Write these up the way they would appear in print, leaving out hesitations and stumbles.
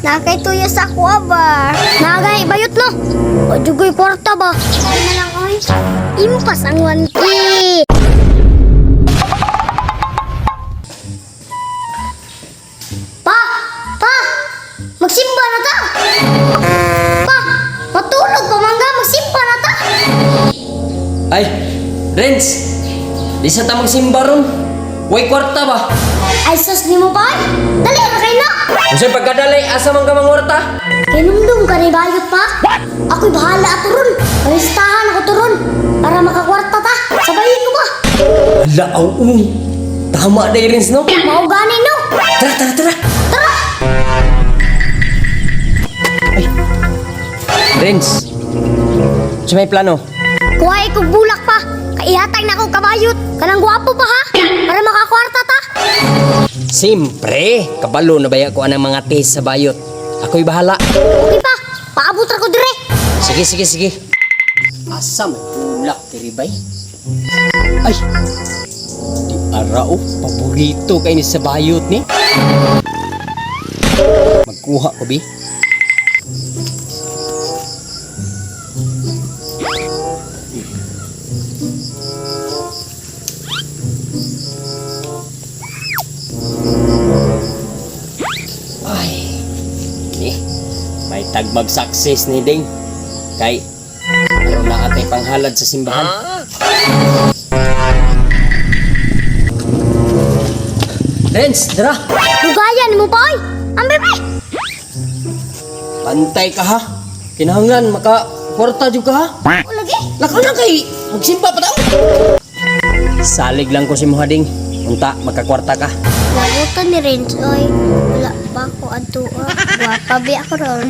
Nakay tuyo sa kuha ba? Nagay bayot no. O jugoy kwarta ba? Ay na lang oy. Impas ang 1K. Pa! Pa! Magsimba na ta! Pa! Matulog pa mangga, magsimba na ta! Ay, Renz! Di sa tamang simba ron. Way kwarta ba? Ay sus ni mo pa! Ay. Dali ra kay na! Kung pagkadalay, asa man ka mangwarta? Kinumdum ka ni bayot pa? Ako'y bahala ato ron. Palistahan ako to ron. Para makakwarta ta. Sabayin ko ba? Ala, aw, Tama na Renz, no? Mao gani no. Tara, tara, tara! Tara! Ay! Renz! Sa may plano? Kuha kog bulak pa. Kaihatag na ako kabayot. Kanang gwapo pa ha. Para makakwarta ta. Siyempre, kabalo na baya ko anang mga taste sa bayot. Ako'y bahala. Okay pa. Paabot ra ko dire. Sige, sige, sige. Asa may bulak, tiribay? Ay! Di arao, paborito kay ni sa bayot ni. Magkuha ko, bi. Ay, ni, may tagmag success ni Ding. Kay, aron na atay panghalad sa simbahan. Renz, dara! Lugayan mo pa oy. Ang bebe. Pantay ka ha! Kinahanglan, maka kwarta jud ka ha! O lagi. Lakaw na kay, magsimba pa tao! Salig lang ko si Muhading. Unta, makakwarta ka. Lagutan ni Renz oy. Wala pa ko adto. Gwapa bi ako ron.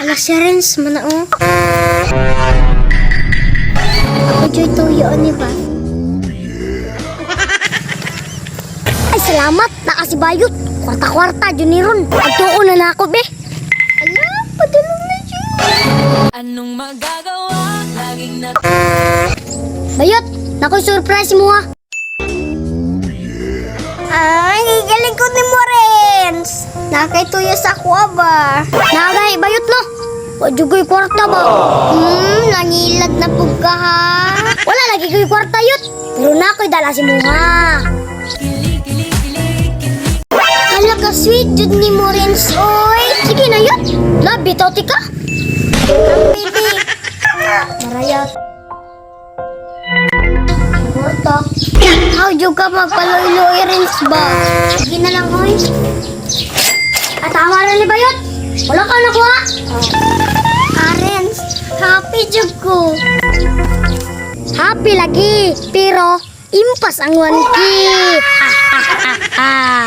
Ala si Renz man oh. Ako joy tuyo ni ba? Ay salamat naka si Bayot. Kwarta-kwarta jud ni ron. Adtuon na nako be. Ala, padulong na jud. Anong magagawa? Laging na Bayot, nakoy surprise mo ha. Ay, galing ko ni Morens. Nakay tuyo sa kuha ba? Nagay, bayot no. Wa jugoy kwarta ba? Nangilag na pug ka ha. Wala lagi ko'y kwarta yot. Pero nakoy dala si Muha. Hala ka sweet jud ni Morens oy. Sige na yot. Labi to tika. Ang baby. Marayat. Kwarta. How jud ka magpaloy-loy Renz ba? Sige na lang oy. At tama na ni Bayot. Wala ka nakuha. Ah, Renz, happy jud ko. Happy lagi, pero impas ang 1K. Ah, ah, ah, ah.